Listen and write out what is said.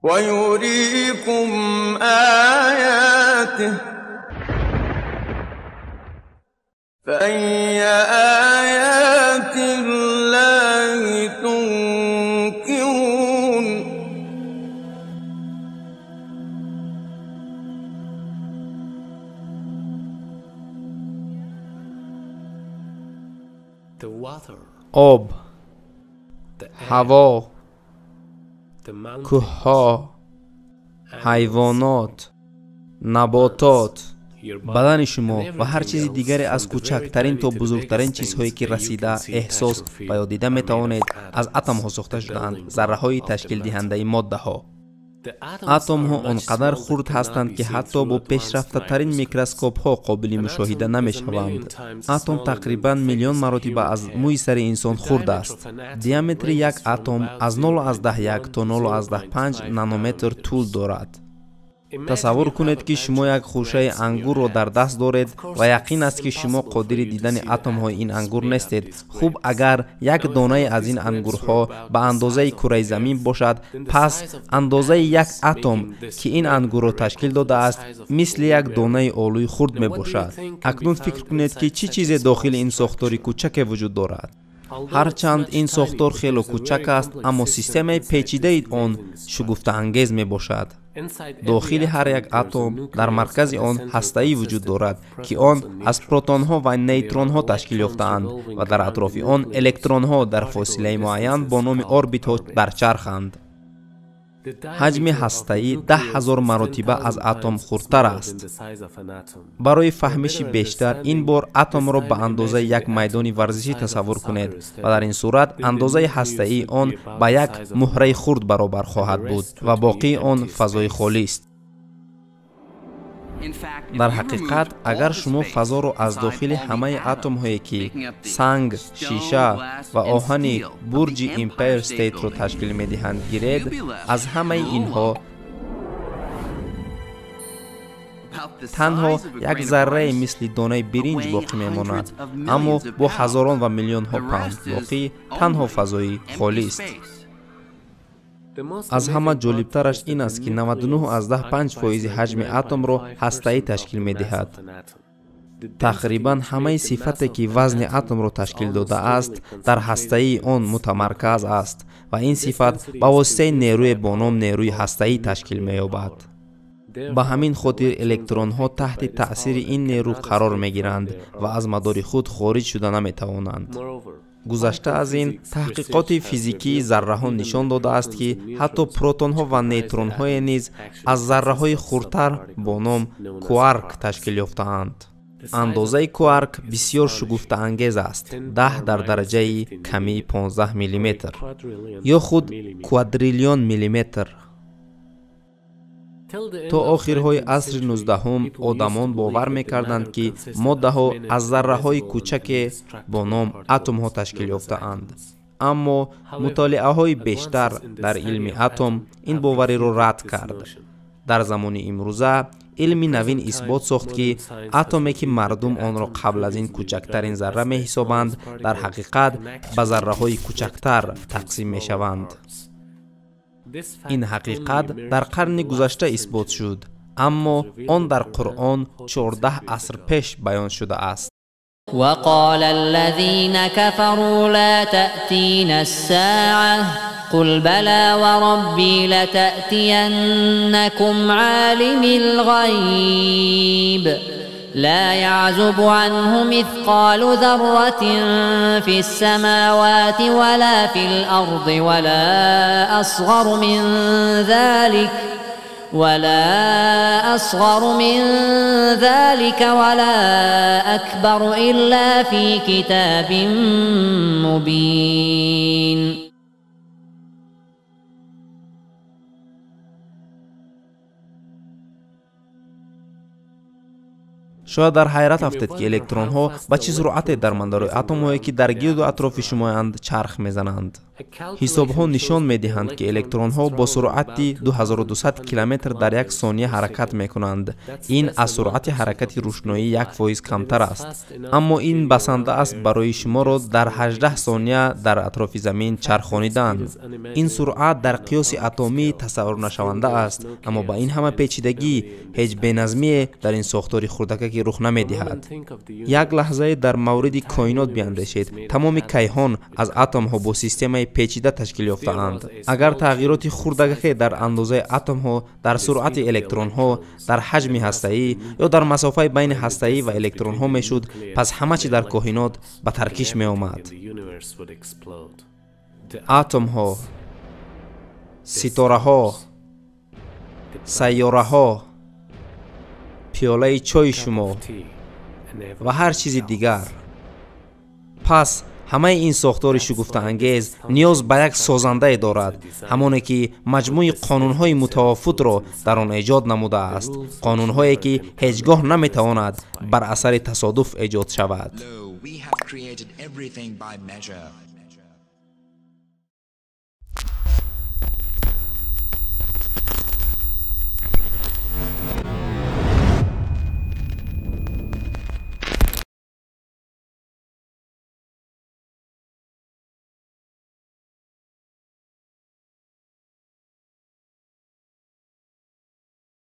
ويريكم آياته فأي آيات الله تنكرون. آب، هوا، кӯҳҳо، ҳайвонот، наботот، бадани шумо ва ҳар чизи дигаре аз кӯчактарин то бузургтарин чизҳое ки расида، эҳсос ва ё дида метавонед، аз атомҳо сохта шудаанд، зарраҳои ташкилдиҳандаи моддаҳо. Атомҳо он қадар хурд ҳастанд، ки ҳатто бо пешрафтатарин микроскопҳо қобили мушоҳида намешаванд. Атом тақрибан миллион маротиба аз мӯи сари инсон хурд аст. Диаметри як атом аз 0,1 то 0,5 нанометр тӯл дорад. Тасаввур кунед، ки шумо як хӯшаи ангурро дар даст доред ва яқин аст، ки шумо қодири дидани атомҳои ин ангур нестед. Хуб، агар як донае аз ин ангурҳо ба андозаи кураи замин бошад، пас андозаи як атом، ки ин ангурро ташкил додааст، мисли як донаи олӯи хурд мебошад. Акнун фикр кунед، ки чӣ чизе дохили ин сохтори кӯчаке вуҷуд дорад. Ҳарчанд ин сохтор хело кӯчак аст، аммо системаи печидаи он шугуфтаангез мебошад. Дохили ҳар як атом дар маркази он ҳастаӣ вуҷуд дорад، ки он аз протонҳо ва нейтронҳо ташкил ёфтаанд ва дар атрофи он электронҳо дар фосилаи муайян бо номи орбитҳо дарчарханд. Ҳаҷми ҳастаӣ 10 000 маротиба аз атом хурдтар аст. Барои фаҳмиши бештар، ин бор атомро ба андозаи як майдони варзишӣ тасаввур кунед ва дар ин сурат андозаи ҳастаии он ба як муҳраи хурд баробар хоҳад буд ва боқии он фазои холист. Дар ҳақиқат، агар шумо фазоро аз дохили ҳамаи атомҳое، ки санг، шиша ва оҳани бурҷи Эмпайр Стейтро ташкил медиҳанд، гиред، аз ҳамаи инҳо танҳо як заррае мисли донаи биринҷ боқӣ мемонад، аммо бо ҳазорон ва миллионҳо паунд. Боқӣ танҳо фазои холист. Аз ҳама ҷолибтараш ин аст، ки 99,5 фоизи ҳаҷми атомро ҳастаӣ ташкил медиҳад. Тақрибан ҳамаи сифате، ки вазни атомро ташкил додааст، дар ҳастаии он мутамарказ аст ва ин сифат ба воситаи нерӯе бо ном нерӯи ҳастаӣ ташкил меёбад. Ба ҳамин хотир электронҳо таҳти таъсири ин нерӯ қарор мегиранд ва аз мадори худ хориҷ шуда наметавонанд. Гузашта аз ин، таҳқиқоти физикии зарраҳо нишон додааст، ки ҳатто протонҳо ва нейтронҳое низ аз зарраҳои хурдтар бо ном кварк ташкил ёфтаанд. Андозаи кварк бисёр шугуфтаангез аст: 10 дар дараҷаи камии 15 миллиметр ё худ квадриллион миллиметр. То охирҳои асри 19-ум одамон бовар мекарданд، ки моддаҳо аз зарраҳои кӯчаке бо ном атомҳо ташкил ёфтаанд، аммо мутолиаҳои бештар дар илми атом ин бовариро рад кард. Дар замони имрӯза илми навин исбот сохт، ки атоме، ки мардум онро қабл аз ин кӯчактарин зарра меҳисобанд، дар ҳақиқат ба зарраҳои кӯчактар тақсим мешаванд. Ин ҳақиқат дар қарни гузашта исбот шуд، аммо он дар Қуръон 14 аср пеш баён шудааст. وقال الذين كفروا لا تأتينا الساعة قل بلى وربي لتأتينكم عالم الغيب لا يعزب عنه مثقال ذرة في السماوات ولا في الأرض ولا أصغر من ذلك ولا أكبر إلا في كتاب مبين. Шояд дар ҳайрат афтед, ки электронҳо ба чӣ суръате дар мадори атомҳое, ки дар гирду атрофи шумоянд, чарх мезананд. Ҳисобҳо нишон медиҳанд, ки электронҳо бо суръати 2200 километр дар як сония ҳаракат мекунанд. Ин аз суръати ҳаракати рӯшноӣ 1% камтар аст, аммо ин басанда аст барои шуморо дар 18 сония дар атрофи замин чархонидан. Ин суръат дар қиёси атомӣ тасаввурнашаванда аст, аммо ба ин ҳама печидагӣ ҳеҷ беназмие дар ин сохтори хурдакаки рух намедиҳад. Як лаҳзае дар мавриди коинот биандешед. Тамоми кайҳон аз атомҳо бо системаи печида ташкил ёфтаанд. Агар тағйироти хурдакаке дар андозаи атомҳо, дар суръати электронҳо, дар ҳаҷми ҳастаӣ ё дар масофаи байни ҳастаӣ ва электронҳо мешуд, пас ҳама чи дар коинот ба таркиш меомад. Атомҳо, ситораҳо, сайёраҳо, пиёлаи чойи шумо ва ҳар чизи дигар. Пас ҳамаи ин сохтори шугуфтаангез ниёз ба як созандае дорад, ҳамоне ки маҷмӯи қонунҳои мутавофитро дар он эҷод намудааст, қонунҳое ки ҳеҷ гоҳ наметавонад бар асари тасодуф эҷод шавад. Lo, we have created everything by measure.